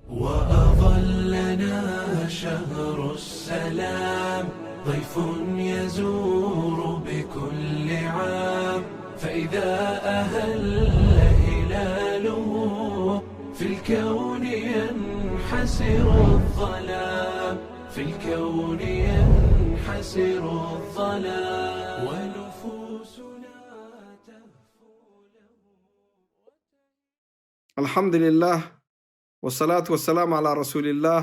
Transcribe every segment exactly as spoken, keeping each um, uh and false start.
وأظلنا شهر السلام، ضيف يزور بكل عام، فإذا أهل هلاله، في الكون ينحسر الظلام، في الكون ينحسر الظلام، ونفوسنا تهفو له. الحمد لله، والصلاة والسلام على رسول الله،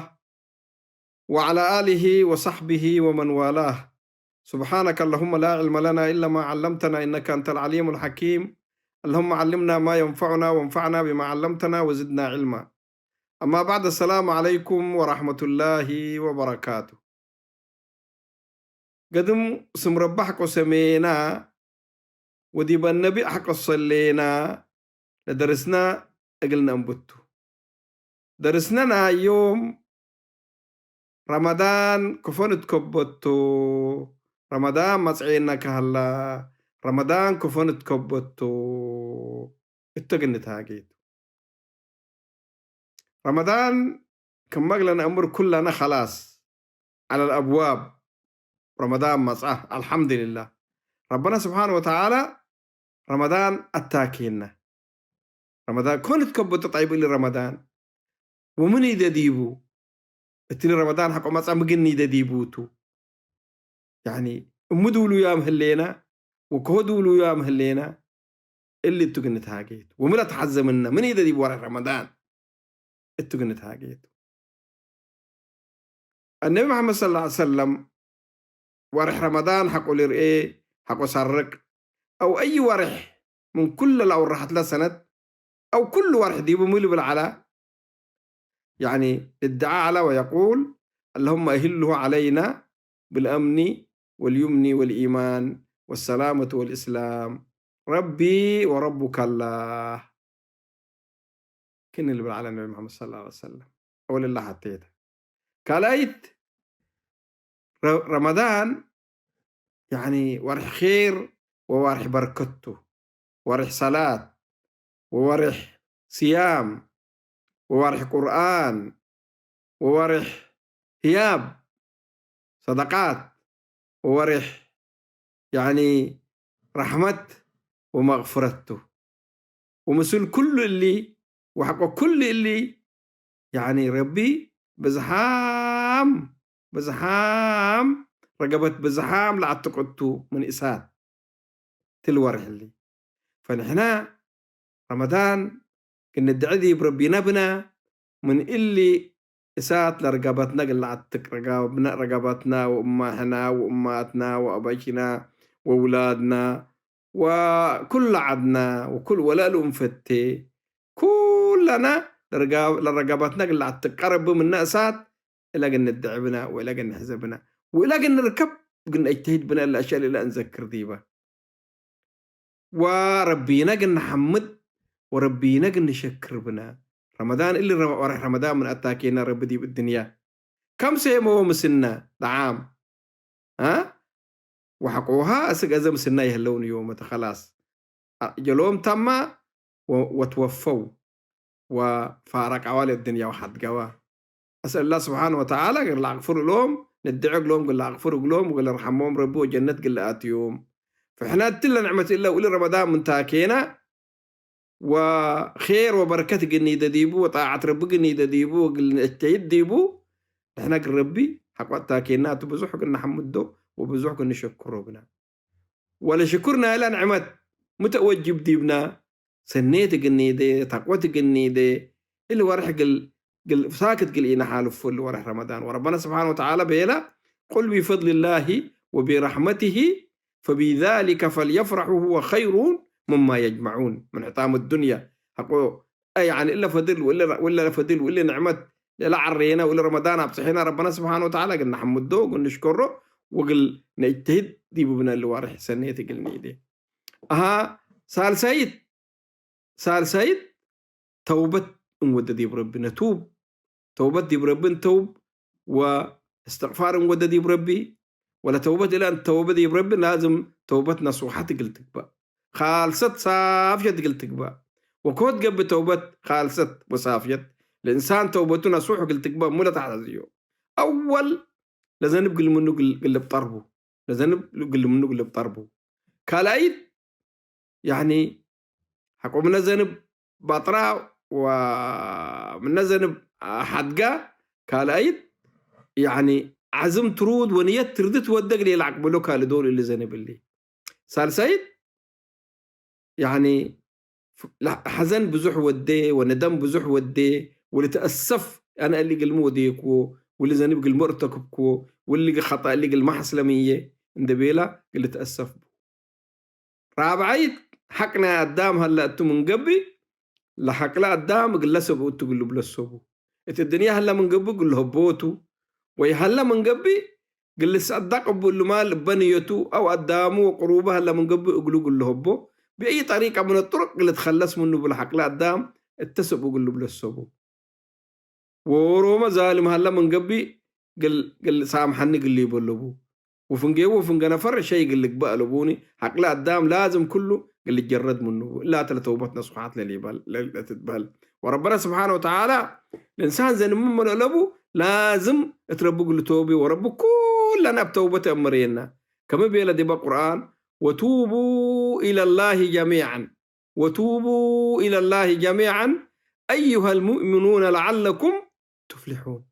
وعلى آله وصحبه ومن والاه. سبحانك اللهم لا علم لنا إلا ما علمتنا إنك أنت العليم الحكيم. اللهم علمنا ما ينفعنا وانفعنا بما علمتنا وزدنا علما. أما بعد، السلام عليكم ورحمة الله وبركاته. ገድም ስም ረቢ ሐቆ ሰሜና ወዲብ አነቢ ሐቆ ሰሌና ለደርስና እግል ነአንብቱ። ደርስነ ናይ ዮም ረመዳን ክፎ ንትከበቶ፣ ረመዳን መጽዔነ ከሀላ፣ ረመዳን ክፎ ንትከበቶ እቱ እግል ንትሃጌ ቱ። ረመዳን ክመ እግለ ነአምር ኩለነ ከላስ ዐለ ለአብዋብ ረመዳን መጽአ። አልሐምድልላህ። ረበና ስብሓነ ወተዓላ ረመዳን አታኬነ። ረመዳን ኮን ትከበቶ ጠይብ እሊ ረመዳን ወምን ኢደ ዲቡ? እትሊ ረመዳን ሐቆ መጽአ ምግን ኢደ ዲቡ ቱ። ያኒ እሙ ድውሉያም ህሌና ወከሆ ድውሉያም ህሌና እሊ እቱ እግል ንትሃጌ ቱ። ወምን ለተሐዘ ምነ ምን ኢደ ዲቡ ወርሕ ረመዳን እቱ እግል ንትሃጌ ቱ። አነቢ መሐመድ ሰለላሁ ዐለይሂ ወሰለም ወርሕ ረመዳን ሐቆ ልርኤ፣ ሐቆ ሰርቅ፣ አው አይ ወርሕ ምን ኩለ ለአውራሐት ለሰነት፣ አው ኩሉ ወርሕ ዲቡ ሚ ልብል ዐለ? ያኒ እድዓ ዐለ ወየቁል፣ اللهم أهله علينا بالأمن واليمن والإيمان والسلامة والإسلام، ረቢ ወረቡከ አላህ። ክእኒ ልብል ዐለ ነቢ መሐመድ ሰለላሁ ዐለይሂ ወሰለም። አወል እላ ሐቴተ። ካልኣይት፣ ረ-፣ ረመዳን፣ ያኒ፣ ወርሕ ኼር ወወርሕ በርከት ቱ። ወርሕ ሰላት ወወርሕ ስያም ወወርሕ ቁርኣን ወወርሕ ህያብ ሰደቃት ወወርሕ፣ ያኒ፣ ረሕመት ወመግፍረት ቱ። ወምስል ኩሉ እሊ ወሐቆ ኩሉ እሊ፣ ያኒ፣ ረቢ ብዝሓም፣ ብዝሓም ረገበት ብዝሓም ለአትቅቱ ምን እሳት። ትል ወርሕ እሊ። ፈንሕና ረመዳን ግንድዐ ዲብ ረቢነ ብነ፣ ምን እሊ እሳት ለረገበትነ እግል ለዐትቅ፣ ረጋብነ-፣ ረገበትና ወእማሕና ወእማትና ወአበሽና ወውላድና ወኩለ ዐድና ወኩል ወለእሉ እንፈቴ፣ ኩለነ ለረጋ-፣ ለረገበትነ እግል ለዐትቅ ቀረብ ምነ እሳት እለ እግል ንድዐ ብነ ወእለ እግል ንሕዘ ብነ ወእለ እግል ንርከብ እግል ነእጅተሂድ ብነ እለ አሸያእ ለእለ እንዘክር ዲበ። ወረቢነ እግል ነሐምድ ወረቢነ እግል ንሸክር ብነ። ረመዳን እሊ ረመ-፣ ወርሕ ረመዳን ምን አታኬነ ረቢ ዲብ እድንየ ከም ሴመዎ ምስልነ ለዓም፣ አ? ወሐቆሃ እስክ አዘ ምስልነ ይህለውን ዮመተ ከላስ። አ-፣ ጀሎም ተማ ወ-፣ ወትወፈው ወፋረቀዋ ለእድንያ ወሐድገዋ። አስአል ላህ ስብሓነ ወተዓላ እግል ለአቅፍር እሎም፣ ንድዐ እግሎም እግል ለአቅፍር እግሎም ወእግል ለርሐሞም ረቢ ወጀነት እግል ለአትዮም። ፈሕነ እትለ ንዕመት እለ ወእሊ ረመዳን ምን ታኬነ ወኼር ወበርከት እግል ኒደ ዲቡ ወጣዐት ረቢ እግል ኒደ ዲቡ ወእግል ነእጅተሂድ ዲቡ፣ ንሕነ እግል ረቢ ሐቆ አታኬና ቱ ብዙሕ እግል ነሐምዶ ወብዙሕ እግል ንሸክሮ ብነ። ወለሽኩር ናይለ ንዕመት ሚ ተወጅብ ዲብነ፣ ሰኔት እግል ኒዴ፣ ተቅወት እግል ኒዴ፣ እሊ ወርሕ እግል፣ እግል ሳክት እግል ኢነሓልፎ እሊ ወርሕ ረመዳን። ወረበነ ስብሓነ ወተዓላ ቤለ፣ قل بفضل الله وبرحمته فبذلك فليفرحوا هو خير مما يجمعون من حطام الدنيا። ሐቆ አይ፣ ያኒ እለ ፈድል ወእለ፣ ወእለ ፈድል ወእለ ንዕመት ለለዐሬነ ወእለ ረመዳን አብጽሐነ ረበነ ስብሓነ ወተዓላ እግል ነሐምዶ ወእግል ንሽከሮ ወእግል ነእጅተሂድ ዲቡ ብነ እሊ ዋርሕ ሰኔት እግል ኒዴ። አሃ፣ ሳልሳይት፣ ሳልሳይት ተውበት እንወደ ዲብ ረቢ ነቱብ። ተውበት ዲብ ረቢ እንተውብ ወእስትቅፋር እንወደ ዲብ ረቢ። ወለተውበት እለ እንተውበ ዲብ ረቢ ላዝም ተውበት ነሱሐት እግል ትግበእ። ካልሰት ሳፍየት እግል ትግበእ። ወኮት ገብእ ተውበት ካልሰት ወሳፍየት ለእንሳን ተውበቱ ነሱሕ እግል ትግበእ እሙ ለተሐዝዮ። አወል ለዘንብ እግል ምኑ እግል፣ እግል ልብጠር ቡ። ለዘንብ እግል ምኑ እግል ልብጠር ቡ። ካልኣይት፣ ያኒ፣ ሐቆ ምነ ዘንብ ባጥራ ወምነ ዘንብ ሐድጋ፣ ካልኣይት፣ ያኒ፣ ዐዝም ትሩድ ወንየት ትርድት ወደ እግል ለአቅብሎ ካልእ ዶል እሊ ዘንብ እሊ። ሳልሳይት፣ ያኒ፣ ሐዘን ብዙሕ ወዴ ወነደም ብዙሕ ወዴ ወልትአሰፍ፣ አነ እሊ እግልሚ ወዴክዎ፣ ወሊ ዘንብ እግልሚ እርተክብክዎ፣ ወሊ ኸጠእ እሊ እግልሚ ሐስለምዬ እንዴ ቤላ እግል ልትአሰፍ ቡ። ራብዓይት፣ ሐቅ ናይ አዳም ሀለ እቱ ምን ገብእ፣ ለሐቅለ አዳም እግለ ሰብኡ እቱ እግል ልብለሶ ቡ። እት እድንየ ሀለ ምን ገብእ እግል ለሀቦ ቱ፣ ወይ ሀለ ምን ገብእ እግል ልትሰደቅ እቡ እሉማል እበ ንየቱ፣ አው አዳሙ ወቅሩቡ ሀለ ምን ገብእ እግሉ እግል ለሀቦ፣ ብአይ ጠሪቀ ምን ጥሩቅ እግል ልትከለስ ምኑ እብ ለሐቅለ አዳም እተ ሰብኡ እግል ልብለሶ ቡ። ወኦሮመ ዛልም ሀለ ምን ገብእ፣ እግል፣ እግል ሳምሐኒ እግል ሊበሎ ቡ። ወፍንጌሁ ወፍንጌ ነፈር ሸይ እግል ልግበእ አለቡኒ፣ ሐቅለ አዳም ላዝም ክሉ እግል ልጀረድ ምኑ ቡ። እላተ ለተውበት ነሱሓት ለሊበል፣ ለ-፣ ለትትበህል። ወረበነ ስብሓነ ወተዓላ ለእንሳን ዘንምም ለአለቡ ላዝም እት ረቢ እግል ልቶብዩ፣ ወረቢ ኩለነ እብ ተውበት የአምረየና። ከመ ቤለ ዲበ ቁርአን፣ "ወቱቡ ኢለላሂ ጀሚዐን" ወቱቡ ኢለላሂ ጀሚዐን አዩሀል ሙእሚኑነ ለዐለኩም ቱፍሊሑን።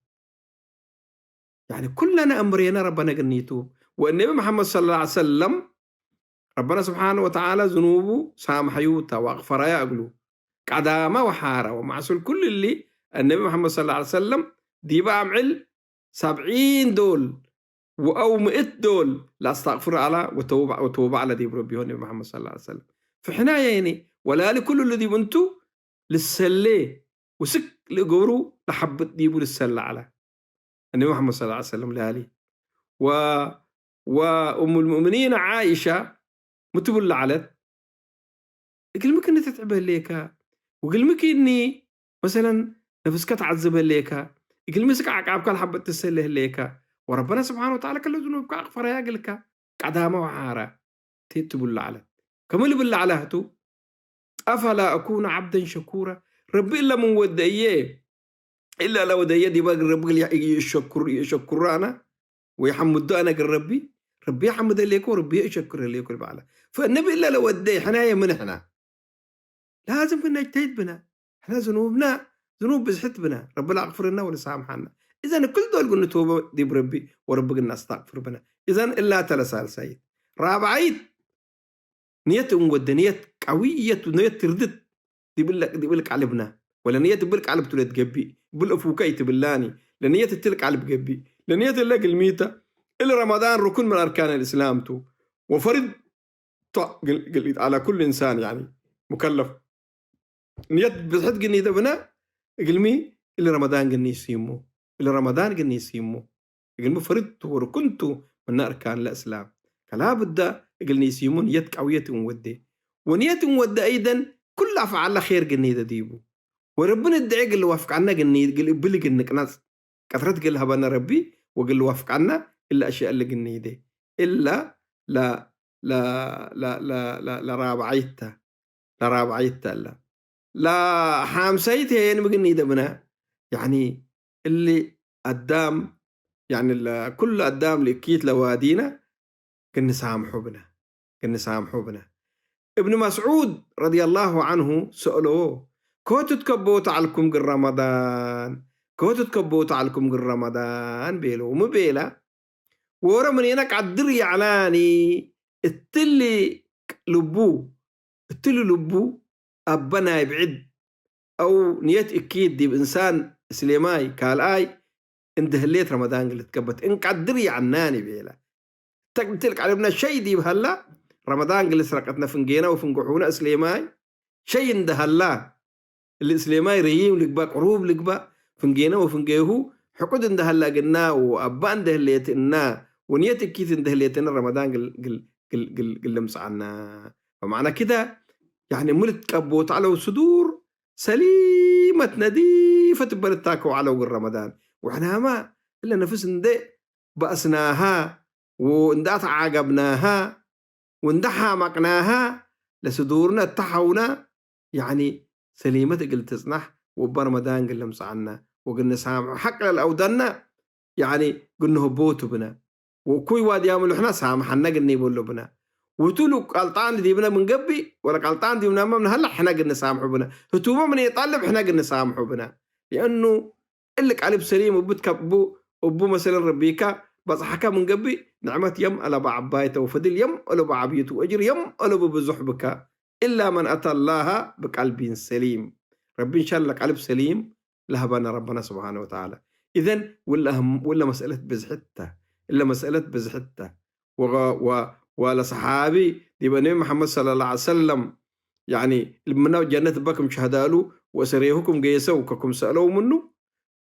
ያኒ ኩለነ አምሬነ ረበነ እግል ኒቱብ። ወእነቢ መሐመድ ሰለላሁ ዐለይሂ ወሰለም ረበነ ስብሓነ ወተዓላ ዝኑቡ ሳምሐዩ ተ ወአቅፈረያ እግሉ። ቀዳመ ወሓረ ወማዕሱል ኩሉ እሊ እነቢ መሐመድ ሰለላሁ ዐለይሂ ወሰለም ዲበ አምዕል ሰብዒን ዶል ወአው ምእት ዶል ለአስተግፍር ዐለ ወተውብ፣ ወተውብ ዐለ ዲብ ረቢሁ ነቢ መሐመድ ሰለላሁ ዐለይሂ ወሰለም። ፍሕና የኒ ወላሊ ኩሉ እሊ ዲብ እንቱ ልሰሌ ወስክ ለገብሩ ለሐብጥ ዲቡ ልሰለ ዐለ። ነቢ መሐመድ ሰለላሁ ዐለይሂ ወሰለም ላሊ ወ-፣ ወእሙል ሙእሚኒን ዓኢሻ ሚ ትብል ለዐለት? እግልሚ ክኒ ትትዕብ ህሌከ፣ ወእግልሚ ክኒ መሰለን ነፍስከ ተዐዝብ ህሌከ፣ እግልሚ ስክ ዐቃብከ ለሐበጥ ትሰሌ ህሌከ፣ ወረበነ ስብሓነ ወተዓላ ክለ ዝኑብከ አቅፈረያ እግልከ፣ ቀዳመ ወሓረ ቲ ትብሉ ለዐለት። ከመ ልብል ለዐለ ህቱ፣ አፈላ አኩኑ ዐብደን ሸኩራ፣ ረቢ እለ ምን ወደየ፣ እለ ለወደየ ዲበ እግል ረቢ እግል ይእሸክሩ፣ ይእሸክሩ አነ ወይሐምዱ አነ እግል ረቢ፣ ረቢ ይሐምድ ህሌኮ ወረቢ ይእሸክር ህሌኮ ልበዐለ። ፈእነቢ እለ ለወደየ ሕናየ ምን ሕና? ላዝም ክነ እጅተሂድ ብነ። ሕነ ዝኑብነ ዝኑብ ብዝሕት ብነ። ረቢ ለአቅፍርነ ወለሳምሐነ። እዘን ክል ዶል እግል ንቶበ ዲብ ረቢ ወረቢ እግል ነስተቅፍር ብነ። እዘን እላተ ለሳልሳይት። ራብዓይት፣ ንየት እንወዴ፣ ንየት ቀውየት፣ ንየት ትርድት ዲብ እለ፣ ዲብ እለ ቀልብነ፣ ወለ ንየት እብል ቀልብ ቱ ለትገብእ፣ እብል እፉከ ኢትብላኒ፣ ለንየት እትል ቀልብ ገብእ፣ ለንየት እለ ግልሚተ፣ እሊ ረመዳን ሩክን ምን አርካን አልእስላም ቱ፣ ወፈሪድ ቱ፣ ግል-፣ ግል-፣ ዐለ ኩሉ እንሳን፣ ያኒ፣ ሙከለፍ። ንየት ብዝሕት ግኒተ ብነ፣ እግልሚ፣ እሊ ረመዳን ግኒ ሲሙ፣ እሊ ረመዳን ግኒ ሲሙ። እግልሚ ፈርድ ቱ ወሩክን ቱ ምነ አርካን ለእስላም። ከላብደ እግል ኒሲሙ ንየት ቀውየት እንወዴ። ወንየት እንወዴ አይደን ኩሉ አፍዓለ ኼር ግኒደ ዲቡ። ወረቢ ንድዔ እግል ልወፍቀነ ግኒ-፣ እግል እብል እግል ንቅነጽ ቀድረት እግል ሀበነ ረቢ ወእግል ልወፍቀነ እለ አሽያእ እሊ ግኒደ። እለ ለ-፣ ለ-፣ ለ-፣ ለ-፣ ለ-፣ ለራብዓይት ተ። ለራብዓይት ተ እለ። ለሐምሰይት ህዬ ምን ግኒደ ብነ፣ ያኒ እሊ አዳም፣ ያኒ ለኩሉ አዳም ለእኪት ለዋዲነ ግንሳምሑ ብነ፣ ግንሳምሑ ብነ። እብን መስዑድ ረድየላሁ ዐንሁ ሰአለዎ፣ "ከቱ ትከበውቱ ዐልኩም እግል ረመዳን? ከቱ ትከበውቱ ዐልኩም እግል ረመዳን?" ቤለው። ሚ ቤለ? ዎሮ ምኔነ ቀድር ይዐላኒ እትሊ ልቡ፣ እትሊ ልቡ አበ ናይ ብዕድ አው ንየት እኪት ዲብ እንሳን እስሌማይ ካልኣይ እንዴ ህሌት ረመዳን እግል ልትከበት እንቀድር ይዐናኒ ቤለ። ተቅትል ቀልብነ ሸይ ዲብ ሀላ ረመዳን እግል ልስረቀትነ ፍንጌነ ወፍንገ ሑነ እስሌማይ ሸይ እንዴ ሀላ እሊ እስሌማይ ረዪም ልግበእ፣ ቅሩብ ልግበእ፣ ፍንጌነ ወፍንጌሁ ሕቁድ እንዴ ሀላ ግና ወአባ እንዴ ህሌት እና ወንየት እኪት እንዴ ህሌትነ ረመዳን ግል፣ ግል፣ ግል፣ ግል፣ ግል ልምጽአና። ፈመዕነ ክደ፣ ያኒ ምን ልትቀቦት ዐለው ስዱር ሰሊመት ነዲፈት እበ ልታከው ዐለው እግል ረመዳን። ወሕናማ እለ ነፍስ እንዴ በአስናሃ ወእንዴ አትዓገብናሃ ወእንዴ ሓመቅናሃ ለስዱርነ እተ ሐውነ፣ ያኒ ሰሊመት እግል ትጽናሕ ወእበ ረመዳን እግል ለምጽአነ ወእግል ንሳምሖ ሐቅ ለለአውደነ፣ ያኒ፣ እግል ንህቦ ቱ ብነ። ወእኩይ ዋድያም እሉ ሕነ ሳምሐነ እግል ኒበሎ ብነ። ወእቱ እሉ ቀልጣን ዲብነ ምን ገብእ፣ ወለቀልጣን ዲብነመ ምን ሀለ ሕነ እግል ንሳምሑ ብነ። ህቱመ ምን ኢጠልብ ሕነ እግል ንሳምሑ ብነ። ሊአኑ እሊ ቀልብ ሰሊም እቡ ትከብቡ፣ እቡ መሰለን ረቢከ በጽሐከ ምን ገብእ፣ ንዕመት የም አለበ ዐባይተ ወፈድል የም አለቡ ዐብዩቱ ወአጅር የም አለቡ ብዙሕ ብከ። ኢላ መን አተ ላሀ ብቀልቢን ሰሊም። ረቢ እንሻለ ቀልብ ሰሊም ለሀበነ ረበና ስብሓነ ወተዓላ። ኢዘን ውለ አህም-፣ ውለ መስአለት ብዝሕት ተ፣ እለ መስአለት ብዝሕት ተ። ወ-፣ ወ-፣ ወለሰሓቢ ዲብ ነቢ መሐመድ ሰለላሁ ዐለይሂ ወሰለም፣ ያኒ፣ ምናው ጀነት እበ ክም ሸህዳሉ ወእሰሬሁ ክም ገየሰው ከክም ሰአለው ምኑ፣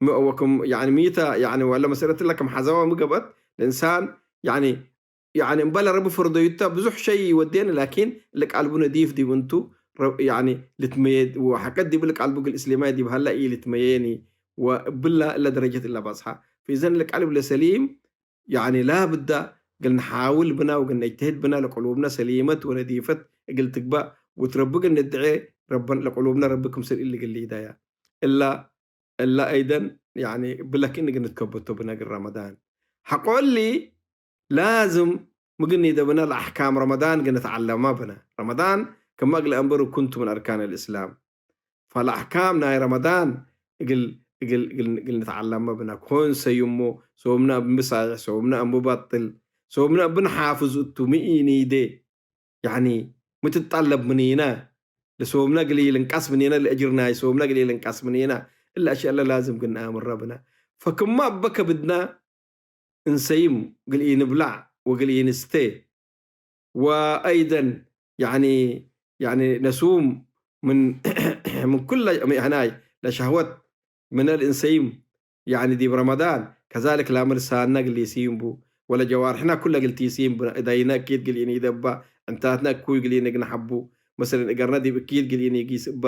ም-፣ ወክም፣ ያኒ፣ ሚተ፣ ያኒ፣ ወለ መስአለት እለ ክም ሐዘዋ ሚ ገብአት፣ ለእንሳን፣ ያኒ፣ ያኒ እምበለ ረቢ ፈርዶዩ ተ ብዙሕ ሸይ ይወዴነ፣ ላኪን እሊ ቀልቡ ነዲፍ ዲብ እንቱ፣ ረ-፣ ያኒ ልትመየድ ወሐቀት ዲብ እሊ ቀልቡ እግል እስሌማይ ዲብ ሀላ ኢልትመየኒ፣ ወእብላ እለ ደረጀት እለ በጽሐ። ፈኢዘን እሊ ቀልብ ለሰሊም፣ ያኒ ላብዳ እግል ንሓውል ብና ወእግል ነጅተህድ ብና፣ ለቅሉብነ ሰሊመት ወነዲፈት እግል ትግባእ፣ ወትረቢ እግል ንድዔ፣ ረበን ለቅሉብነ ረቢ ክምሰል እሊ እግል ሊዳያ። እላ እለ አይደን፣ ያኒ፣ ብለክ እንግ ንትከበቶ ብነ እግል ረመዳን። ሐቆ እሊ ላዝም ምግኒደ ብነ ለአሕካም ረመዳን እግል ንትዐለማ ብነ። ረመዳን ክመ እግል አንበሩ ኩንቱ ምን አርካን አልእስላም። ፈለአሕካም ናይ ረመዳን እግል፣ እግል፣ እግል፣ እግል ንትዐለማ ብነ። ኮን ሰዩሞ፣ ሶምነ እብ ምሳይሕ፣ ሶምነ እብ ምበጥል፣ ሶምነ እብ ንሓፍዝ እቱ ሚ ኢኒዴ። ያኒ፣ ሚ ትጠለብ ምኒነ፣ ለሶምነ እግል ኢልንቀስ ምኒነ፣ ለአጅር ናይ ሶምነ እግል ኢልንቀስ ምኒነ፣ እለ አሽያእ እለ ላዝም እግል ነአምረ ብነ። ፈክማ እበ ከብድነ እንሰይም እግል ኢንብላዕ ወእግል ኢንስቴ፣ ወአይደን፣ ያኒ፣ ያኒ፣ ነሱም ምን፣ ምን ኩለ ህናይ ለሸህወት ምነ ልእንሰይም፣ ያኒ ዲብ ረመዳን፣ ከዛልክ ላመ ልሳንነ እግል ኢሲም ቡ፣ ወለጀዋርሕነ ኩለ እግል ቲሲም ቡ፣ እዳይነ እኪት እግል ኢኒደባ፣ ዕንታትነ እኩይ እግል ኢንግነሐቡ፣ መሰለን እገርነ ዲብ እኪት እግል ኢኒጊስ እበ፣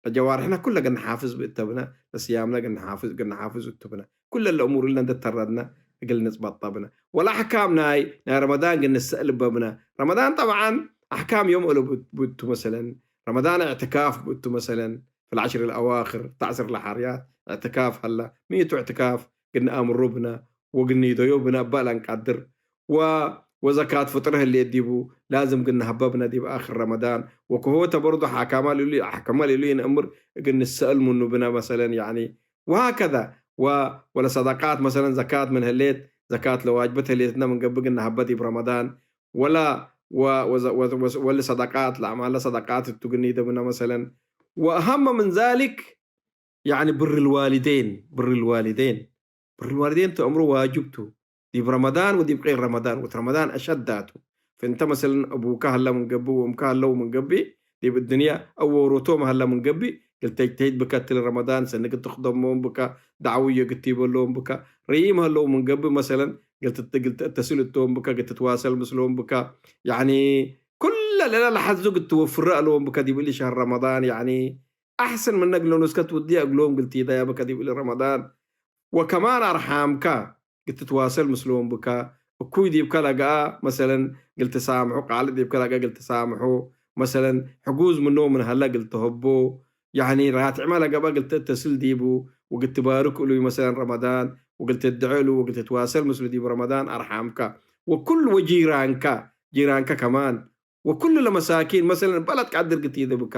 ለጀዋርሕነ ኩለ እግል ነሓፍዝ ብእተ ብነ፣ ለስያምነ እግል ነሓፍዝ፣ እግል ነሓፍዝ እቱ ብነ። ኩለ ለእሙር እለ እንዴ ተረድነ እግል ንጽበጠ ብነ። ወለአሕካም ናይ፣ ናይ ረመዳን እግል ንሰአል እበ ብነ። ረመዳን ጠብዓን አሕካም ዮም እሉ ቡ እቱ መሰለን፣ ረመዳን እዕትካፍ ቡ እቱ መሰለን፣ في العشر الأواخر፣ ተዕስር ለሐርያት እዕትካፍ ሀለ። ሚ እቱ እዕትካፍ እግል ነአምሩ ብነ ወእግል ኒደዮ ብነ እበ ለእንቀድር። ወ-፣ ወዘካት ፍጥር ህሌት ዲቡ ላዝም እግል ነሀበ ብነ ዲብ አክር ረመዳን። ወከሆተ በርዱ ሓካማ ልሉ፣ አሕከመ ልሉ ኢነአምር እግል ንሰአል ምኑ ብነ መሰለን፣ ያኒ፣ ወሀከዘ። ወ-፣ ወለሰደቃት መሰለን ዘካት ምን ህሌት ዘካት ለዋጅበት ህሌትነ ምን ገብእ እግል ነሀበ ዲብ ረመዳን። ወለ፣ ወ-፣ ወዘ-፣ ወ-፣ ወ-፣ ወለ ሰደቃት ለአማለ ሰደቃት እቱ እግል ኒደ ብነ መሰለን። ወአሀመ ምን ዛሊክ ያኒ ብር ልዋሊዴን፣ ብር ልዋሊዴን፣ ብር ልዋሊዴን ቱ አምሩ ዋጅብ ቱ። ዲብ ረመዳን ወዲብ ገይር ረመዳን፣ ወእት ረመዳን አሸዳ ቱ። ፈእንተ መሰለን አቡከ ሀለ ምን ገብእ ወእምከ ሀለው ምን ገብእ፣ ዲብ እድንያ አው ዎሮቶም ሀለ ምን ገብእ፣ እግል ተጅተሂድ ብከ እትሊ ረመዳን፣ ሰኒ እግል ትክደሞም ብከ፣ ደዕውየ እግል ቲበሎም ብከ፣ ርኢም ሀለው ምን ገብእ መሰለን፣ እግል ትት-፣ እግል ተእተስል እቶም ብከ፣ እግል ትትዋሰል ምስሎም ብከ፣ ያኒ ኩለ ለለ ለሐዙ እግል ትወፍረ አለዎም ብከ ዲብ እሊ ሸህር ረመዳን፣ ያኒ አሕሰን ምነ እግል ኖስከ ትውድየ እግሎም እግል ቲደያ ብከ ዲብ እሊ ረመዳን። ወከማን አርሓምከ እግል ትትዋሰል ምስሎም ብከ፣ እኩይ ዲብከ ለገአ መሰለን እግል ትሳምሑ፣ ቃልዕ ዲብከ ለገአ እግል ትሳምሑ፣ መሰለን ሕጉዝ ምኖ ምን ሀለ እግል ተሀቦ፣ ያኒ ራትዕመ ለገብአ እግል ተእተስል ዲቡ፣ ወእግል ትባርክ እሉ መሰለን ረመዳን፣ ወእግል ትድዐ እሉ፣ ወእግል ትትዋሰል ምስሉ ዲብ ረመዳን አርሓምከ። ወኩል ወጂራንከ፣ ጂራንከ ከማን ወኩሉ ለመሳኪን፣ መሰለን፣ በለድ ቀድር ግቲደ ብካ።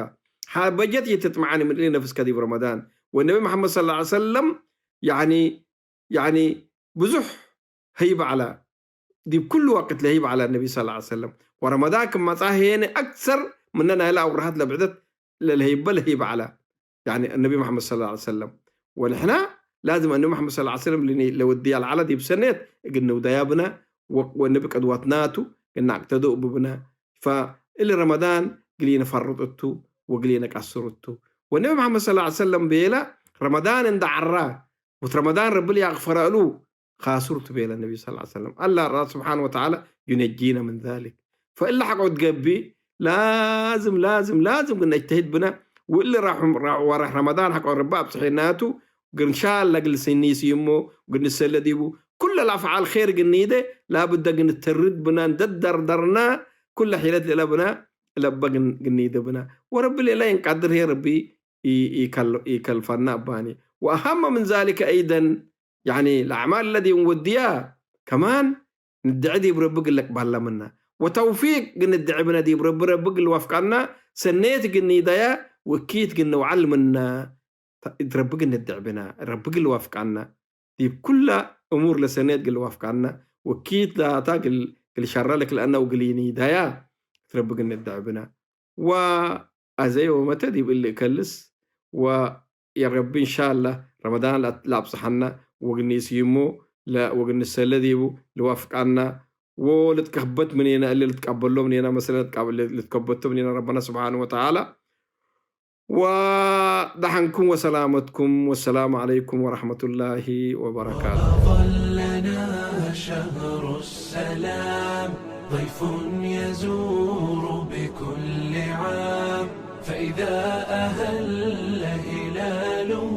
ሐ-፣ በጀት ይትጥመዓኒ ምን እሊ ነፍስከ ዲብ ረመዳን። ወነቢ መሐመድ ሰለላሁ ዐለይሂ ወሰለም፣ ያኒ፣ ያኒ፣ ብዙሕ ህይብ ዐለ። ዲብ ኩሉ ወቅት ለህይብ ዐለ ነቢ ሰለላሁ ዐለይሂ ወሰለም። ወረመዳን ክም መጽአ ሄነ አክሰር ምነ ናይለ አውራሃት ለብዕደት ለልሀይበ ለህይብ ዐለ። ያኒ እነቢ መሐመድ ሰለላሁ ዐለይሂ ወሰለም። ወንሕና ላዝም እነቢ መሐመድ ሰለላሁ ዐለይሂ ወሰለም ለወድያ ለዐለ ዲብ ሰኔት እግል ንውደያ ብነ፣ ወ-፣ ወእነቢ ቅድወትና ቱ፣ እግል ነአቅተዶ እቡ ብነ። ፈእሊ ረመዳን እግል ኢነፈርጥ እቱ ወእግል ኢነቀስር እቱ። ወእነቢ መሐመድ ሰለላሁ ዐለይሂ ወሰለም ቤለ፣ ረመዳን እንደ ዐራ፣ ወት ረመዳን ረቢ ለያግፈረ እሉ፣ ካሱር ቱ ቤለ ነቢ ሰለላሁ ዐለይሂ ወሰለም። አላህ ራብ ስብሓነሁ ወተዓላ ዩነጂነ ምን ዛሊክ። ፈእለ ሐቆ ትገብእ ላዝም፣ ላዝም፣ ላዝም ግን ነጅተሂድ ብነ። ወእለ ራሑም፣ ራ-፣ ወራህ ረመዳን ሐቆ ረቢ አብጽሐናቱ፣ ግን ሻለ እግል ስኒሲሞ፣ ግን ንሰለ ዲቡ። ኩለ ለአፍዓል ኼር ግን ኒደ፣ ላብደ ግን ተርድ ብነ፣ እንደ ደርደርና፣ ኩለ ሒለት ለለ ብነ፣ ለበ ግን፣ ግን ኒደ ብነ። ወረቢ ሌላ ይንቀድር ህዬ ረቢ ኢ-፣ ኢከል-፣ ኢከልፈና እባኒ። ወአሀመ ምን ዛሊከ አይደን፣ ያኒ ለአዕማል ለዲ እንወድያ ከማን ንድዐ ዲብ ረቢ እግል ለቅባላ ምና። ወተውፊቅ እግል ንድዐ ብነ ዲብ ረቢ፣ ረቢ እግል ወፍቃና፣ ሰኔት እግል ኒደያ ወእኪት እግል ንውዓል ምና። እት ረቢ እግል ንድዕ ብና፣ ረቢ እግል ወፍቃና፣ ዲብ ኩለ እሙር ለሰኔት እግል ወፍቃና፣ ወኪት ላታ እግል፣ እግል ሸረ ልክልአና ወእግል ኢኒዳያ እት ረቢ እግል ንድዕ ብና። ወአዜ ወመተ ዲብ እሊ እከልስ፣ ወየረቢ እንሻላህ ረመዳን ለአት-፣ ለአብጽሐና፣ ወእግል ኒስይሞ ለ-፣ ወእግል ንሰለ ዲቡ ልወፍቃና፣ ወልትከበት ምኔነ እሊ ልትቀበሎ ምኔነ መሰለ ልትቀብ-፣ ልትከበቶ ምኔነ ረበና ስብሓነሁ ወተዓላ። ወደሐንኩም ወሰላመትኩም። ወሰላሙ ዐለይኩም ወረሕመቱላሂ ወበረካቱ። أظلنا شهر السلام، ضيف يزور بكل عام، فإذا أهل هلاله